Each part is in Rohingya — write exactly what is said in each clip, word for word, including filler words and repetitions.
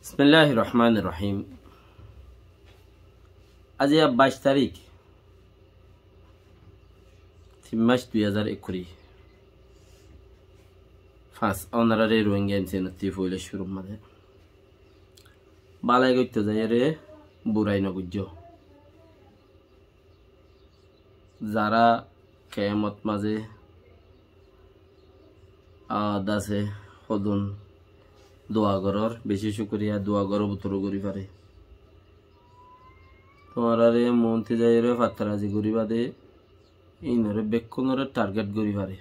Bismilláhir rohmánir rohím. Aijja báic tarík, tin mac dui házar ekkuri fañs. Ónorare Rohingya M C N ottú foila cúrur mazé bálai goittó zaiyóre burai no goijjó. Zará kemot mazé, ah, dase hodún dua gorór, beci cúkuriya, dua goró bútore gorí fare. Tuáñrare muúntu zaiyóre fattarazi gorí bade, inore bekkúnore target gorí fare.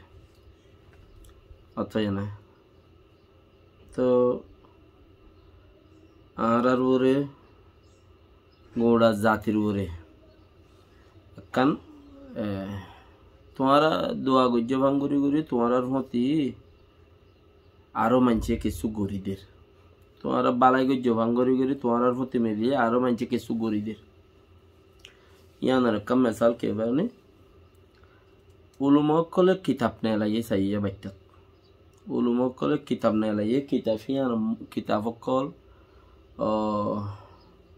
Ótoba ene. Toh, añárar uore, guñça zatir uore ekkán, e, tuáñra dua goijjó fán gorí gorí, tuáñrar fóti aró maincé kessú gorí der. Tuáñra bálai goijjó fán gorí gorí, tuáñrar fóti meli aró maincé kessú gorí der. Yíanor ekkán mesal ki hoibá ni? Uluma ókkole kitab neelaiye saiyé baittat. Uluma ókkole kitab neelaiye, kitab híyan, kitab ókkol, o,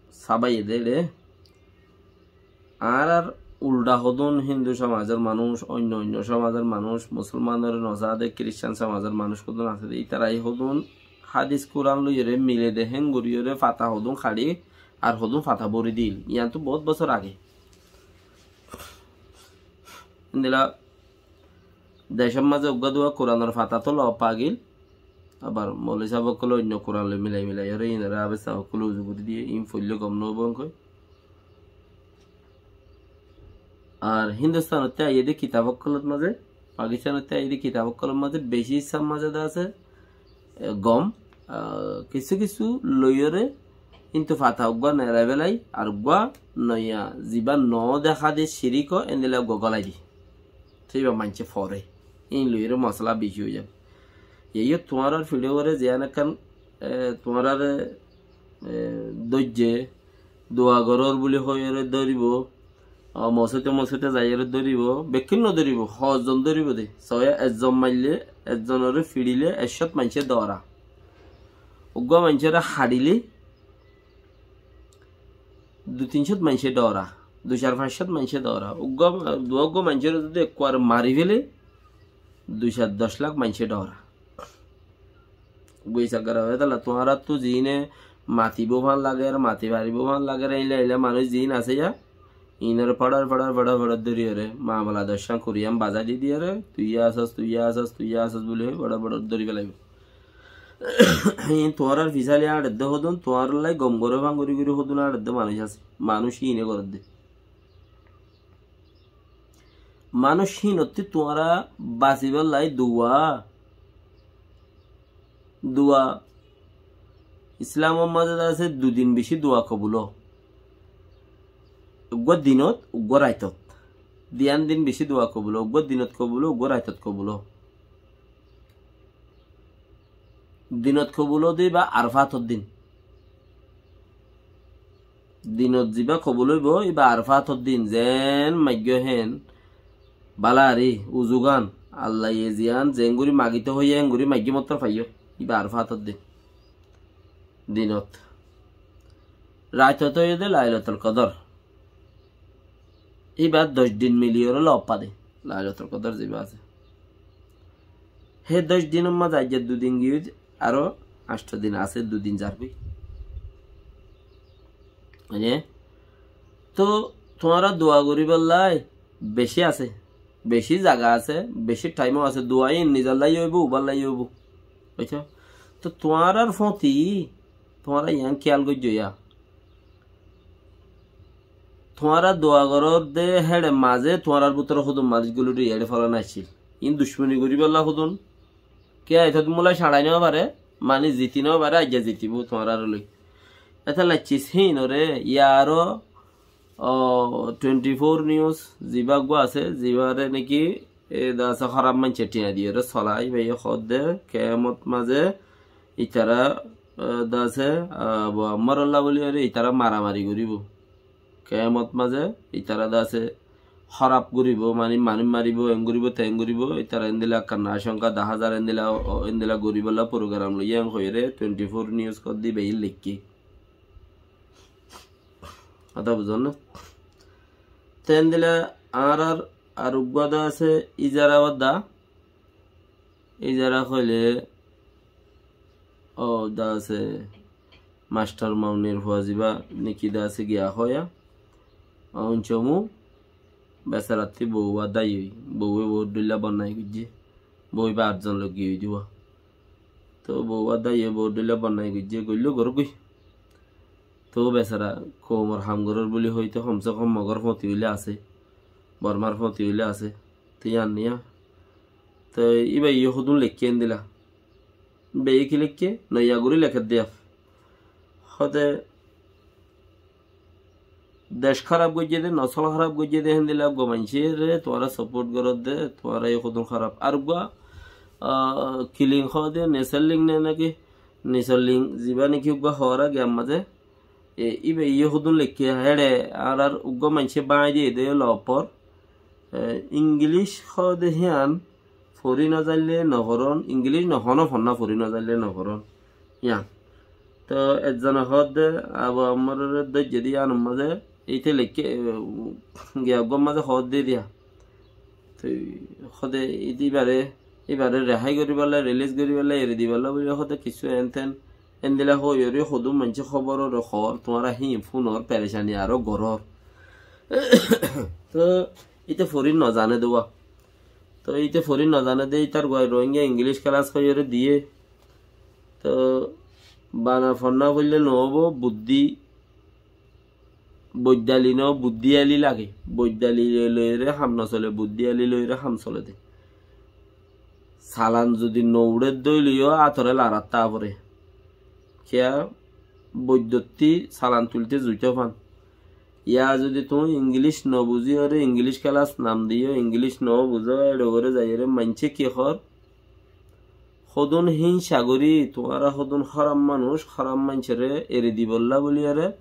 sábaiye de re. Añárar ulda hodún Hindu somazor manúic, oinno oinno somazor manúic, Musolmanore no saá de, Kiristan somazor manúic hodún asé de, ítara ei hodún hádis Kuran loiyóre mile de, héng goríyore fata hodún haçi, ar hodún fata bóri dil. Yíantu bout bosór age. Endilla decór mazé uggúa duwá Kuranor fatát loop agil. Abar moulovi sáb ókkole oinno Kuran loi milai milai óre, inore ábid sáb ókkole uzu gorí diye, in foille gom no óibo enkoi. Ar Hindustanottú aiyé de kitab ókkolor mazé, Pakistanottú aiyé de kitab ókkolor mazé beci hissar mazé de asé, e, gom, ah, kissú kissú loiyóre, kintu fata uggúa neelai belai, ar uggúa noiya, zibá no deká de cirik, endilla uggúa gólai di. Te ibá maincé fore. In loiyóre mosala beci ói zar. Yían tuáñrar fiçe uore ziyán ekkán, e, tuáñrare, e, dóijje, dua gorór buli hoiyóre dóribo, o, mosóite mosóite zaiyóre dóribo, bekkún no dóribo, hozzon dóribo de. Soya ezzon maille, ezzonoré fiçile, ekcót maincé dóra. Uggúa maincóre haçile, dui tin cót maincé dóra, dui cár fañs cót maincé dóra. Uggúa, duwá uggúa maincóre zodi ekkuare mari fele, dui cár doc lak maincé dóra. Uggúa isab gora óiye, tuáñrattu ziíne matibó fán lager, mati faribó fán lager, eilla eilla manúic ziín asé ya, inore foçar, foçar, foçar, foçar dóriyoré, mamela doccán kuriyán bazai di diyoré, tui yá asós, tui yá asós, tui yá asós buli hoi, foçar, foçar dóri felaibo. Iín tuáñrar fisali añçedde hodún, tuáñrallai gom goré fán gorí gorí hodún añçedde manúic asé. Manúic híine gorédde. Manúic híinottú tuáñra basibállai dua, dua, Islamor mazé de asé dui din bicí dua kobul ó. Uggúa dinot, uggúa raitot. Diyan din bicí dua kobul ó, uggúa dinot kobul ó, uggúa raitot kobul ó. Dinot kobul ó de íba Arfátor din. Dinot zibá kobul óibo, íba Arfátor din, zeén maiggó héen, bála ari, uzugán, Allaye ziyán, zeéngorí magito hoiyé, héngorí maiggó mottor faiyó, íba Arfátor din. Dinot. Raitot óiye de Lailatul Kodor. Íba doc din miliyóre loop fade, Lailatul Kodor zibá asé. Hé doc dinor mazé aijja dui din giyói, aró ancto din asé, dui din zargói. Mane, to tuáñra dua goríballai bicí asé, bicí zaga asé, bicí thaim ó asé, dua iín nizallai óibo, uballai óibo. Buijjó? To tuáñrar fóti, tuáñra yián kiyal goijjó ya. Tuáñra dua goródde héçe mazé tuáñrar bútore hodún manúic gulóri eçé folan accíl. Iín ducmoni goríballá hodún. Kiyá, etó din bóla sañçai no fare, mani ziti no fare, aijja zitibó tuáñrare loi. Etólla ciz híinoré, yaró, o, twenty four news, zibá uggúa asé, zibáre niki e de asé hóraf maincé thiañ diyóre solai, íbaye hoódde, kiyamot mazé itará, e, de asé, Abu Ammar olla bóli ore itará maramari goríbo. Kiyamot mazé itará de asé hóraf goríbou, mani manúic maribóu, en goríbou, ten goríbou, ítara endilla ekkán acóngka dahá zar, endilla, o, endilla goríbolla program loiyé en hoiyóre twenty four news hoódde íbaye leikké. Hotá buzón né? Te endilla añárar ar uggúa de asé Izara badda, Izara hoilé, ó, de asé Mastor Maunir fua zibá niki de asé giya hoiyá. Ó, uncómu besarattí bou báddai ói, bouwe bout dhoilla bonnai goijjé. Bou ibá atzon loggi ói diba. Tóu bou báddai ói bout dhoilla bonnai goijjé, goilló gorógoi. Tóu besara koumor ham gorór buli hoité homse hom Mogor foti óile asé, Bormar foti óile asé. Te yían niya. Te íbaye hodún leikké endilla. Íbaye ki leikké? Noiya gorí lekédde. Hóde dec hóraf goijjé dé, nosól hóraf goijjé dé, héndilla uggúa maincé re tuáñra support goródde, tuáñra yó hodún hóraf. Ar uggúa, ah, Kiling hoóde, Neselling ne naki? Neselling, zibá niki uggúa hoór age ammá ze, e, íbaye hodún leikké, héçe añárar uggúa maincé báñgi diyé dé lopor. E, English hoóde hían fori nozaille noforón, English no honó fonná fori nozaille noforón. Yían. Tóu ezzone hoódde, Abu Ammároré dóijje dé yíanor mazé, íte leikké, e, giya uggúar mazé hoódde diya. Te hóde íte íbare, íbare rehái goríbolla, release goríbolla, eri dibolla buli hóde kissú en ten, endilla hoiyóre hodún maincé hóbor ore hoór, tuáñra híin fúnor, perecani aró gorór. Tóu íte fori nozane dé uwa. Tóu íte fori nozane dé, ítar guwai Rohingya English class hoiyóre diyé. Tóu bana fonná foille noóbo, buddí Boiddali no, buddíyali lage. Boiddali loiyóre ham nosole, buddíyali loiyóre ham sole dé. Salan zudi no uçé dóile yó átoré larattá fore. Kiyá boiddottí salan tuilté zuitó fan. Yá zudi tuñí English no buzíyoré English class nam diyó, English no buzó, éçe uore zaiyóre maincé ki hoór, hodún hínsa gorí, tuáñra hodún hóraf manúic, hóraf maincóre eri dibolla buliyóre,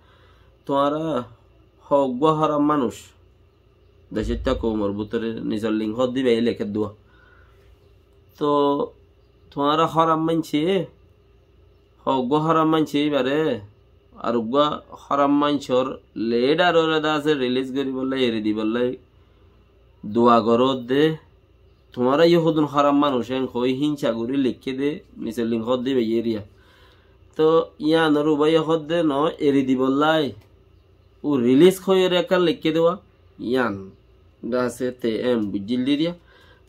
tuáñra hoggúa hóraf manúic. Decóitta koumor bútore nizor link hoódde íbaye lekédde uwa. Tóu tuáñra hóraf maincé, hoggúa hóraf maincé íbare, ar uggúa hóraf maincór leader ore de asé release goríbolla, eri dibolla dua goródde, tuáñra yó hodún hóraf manúic en hoói hínsa gorí leikké dé, nizor link hoódde íbaye eriya. Tóu yíanor ubaye hoódde no eri dibolla, u release hoiyóre ekkán leikké dé uwa, yían de asé te em buijjíl dé eriya.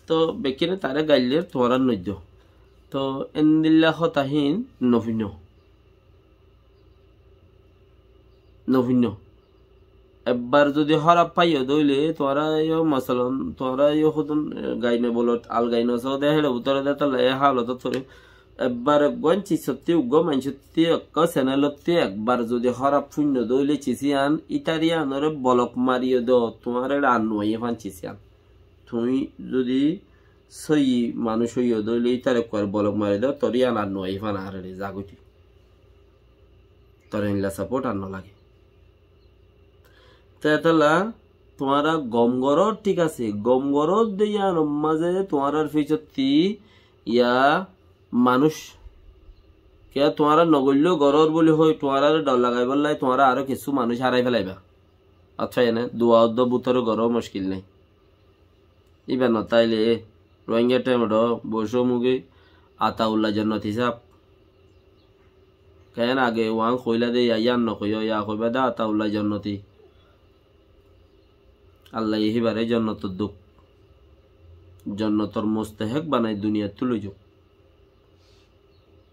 Tóu bekkúne taré gaillér, tuáñra noijjó. Tóu endilla hotá hín nofúinno. Nofúinno. Ebbar zudi hóraf faiyó dóile, tuáñra yó, masalan, tuáñra yó hodún, e, gaino bolot, al gaino sóde, héçe bútore de tolla e halotot fore. Ebbar eggúa cis ottí, uggúa mainc ottí, ekkán channel ottí, ekbar zudi hóraf fúinno dóile cis yían, ítar yíanore bolok mariyó do, tuáñra ar nuaiyé fan cis yían. Tuñí zudi sóiyi manúic óiyo dóile, ítar ekbar bolok mari do, tor yían ar nuaiyé fan ar eri zagói tui. Tor endilla support ar nolage. Te etolla tuáñra gom gorór, thík asé, gom goródde yíanor mazé tuáñrar físottí yá manúic. Kiyá tuáñra nogoilló gorór buli hoi, tuáñrare dhor lagaibólla, tuáñra aró kissú manúic hárái félaiba. Accá, ene dua uddua bútore goró, muckil nái. Íba notáile, Rohingya Themedo, Boisómugi, Ataulla Jonnoti sáb. Keén age uán hoilá dé, yá yían nohoiyó, yá hoibá dé Ataulla Jonnoti. Allaye híbaré jonnotot duk. Jonnotor mustahek banai duniyattú loizouk.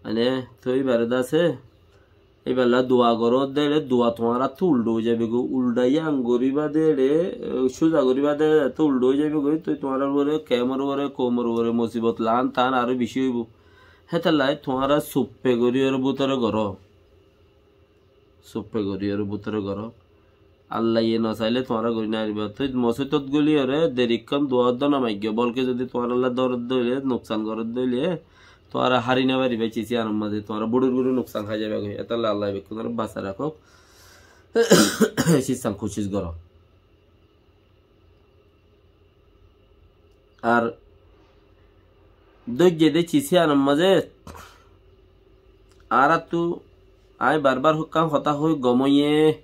Mane, toi íbaré de asé, íballa dua goródde ére dua tuáñrattú uldha ói zaibogói, uldha yían goríba de ére, e, cúza goríba de ére, ettó uldha ói zaibogói, toi tuáñrar uore, kemor uore, koumor uore, musibot laan taan aró bicí óibo. Hétolla tuáñra suppe gorí ore bútore goró. Suppe gorí ore bútore goró. Allaye nosailé tuáñra gorí nofaribá. Toi mosóitot góli ore derikkán dua uddua nomaiggo, bolke zodi tuáñralla dórodde óile, nuksan goródde óile, tuáñra hári nofaribá, cis yíanor mazé tuáñra búçur búçur nuksan hái zaibá goi. Hétolla Allaye bekkúnore basai rakók. Cis yían kucíc goró. Ar dóijje de cis yíanor mazé añáráttu aññí barbár húkkan hotá hoói gom óiye,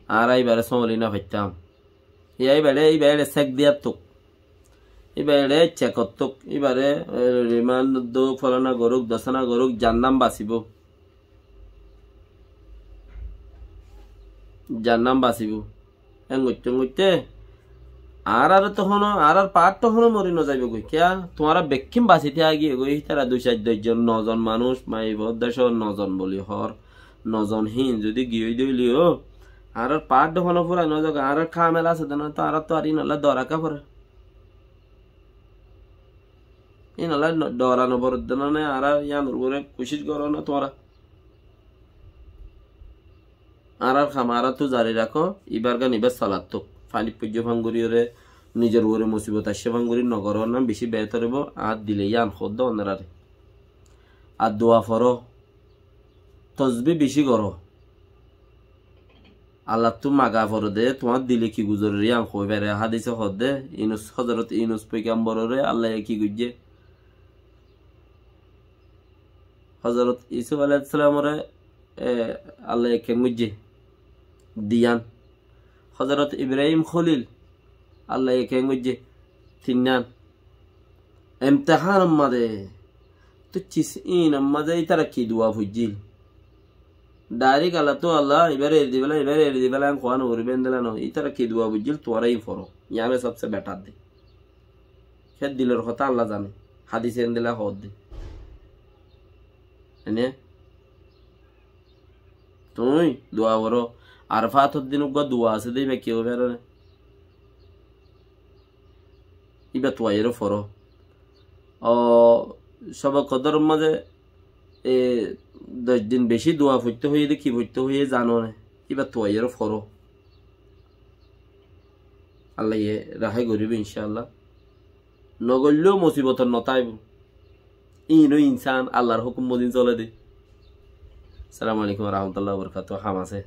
añára íbaré sómoli nofaittam. Yá íbaré, íbaré sek diyattuk. Íbaré cek ottuk. Íbaré, e, rimand dóuk, folana gorúk, dosana gorúk, zar nam basibóu. Zar nam basibóu. Engoitte, engoitte. Añárar to hono, añárar part to hono mori nozaibóu goi. Kiyá? Tuáñra bekkín basi táki goi, ítara dui sair doc zon, no zon manúic, maiyafua decór no zon boli hoór. No zon híin zodi giyói de óileyo, añárar part de hono furai nozaibóu, añárar kamel asé de no, to añárar to ar ínolla dora ká fore. Ínolla no, dora no fore de no ne, añárar yíanor uore kucíc goró na tuáñra. Añárar ham añáráttu zari rakó, ibár gan ibá solattuk. Fanit foijjé fán goríyoré, nizor uore musibot aiccé fán gorí nogoró na, bicí beétor óibo, añár dile yían hoódde onoráre. Ar dua foró, tosbí bicí goró. Allattú maga foré de, tuáñr dile ki guzorer yían hoói fare. Hádise hoódde, Yunus, Hozorot Yunus foigambororé Allaye ki goijjé? Hozorot Yusuf aláihissalamoré, e, Allaye keén goijjé? Diyán. Hozorot Ibrahim Kholil, Allaye keén goijjé? Tinnán. Emtehánor mazé, to cis íinor mazé ítara ki dua foijjíl? Dairek Allattú Allah, ibáre eri dibálla, ibáre eri dibálla, en hoóa no foribó, endilla no. Ítara ki dua foijjíl, tuáñra íin foró. Yían óilde sobse betar de. Kiyá dilor hotá Allah zane. Hádise endilla hoódde. Ene? Tuñí dua foró. Arafator din uggúa dua asé de, íba ki hoói fare né? Íba tuaiyóre foró. Ó, Cóbe Kodoror mazé, e, doc din bicí dua foitté hoiyé de, ki foitté hoiyé zano né? Íba tuaiyóre foró. Allaye rahái goríbo, incáallah. Nogoillé musibotot notáibo. Íin ó insán, Allar hókum mozin zole de. Assalamu alaikum wa rahmatullahi wa barakatuhu. Ham asé.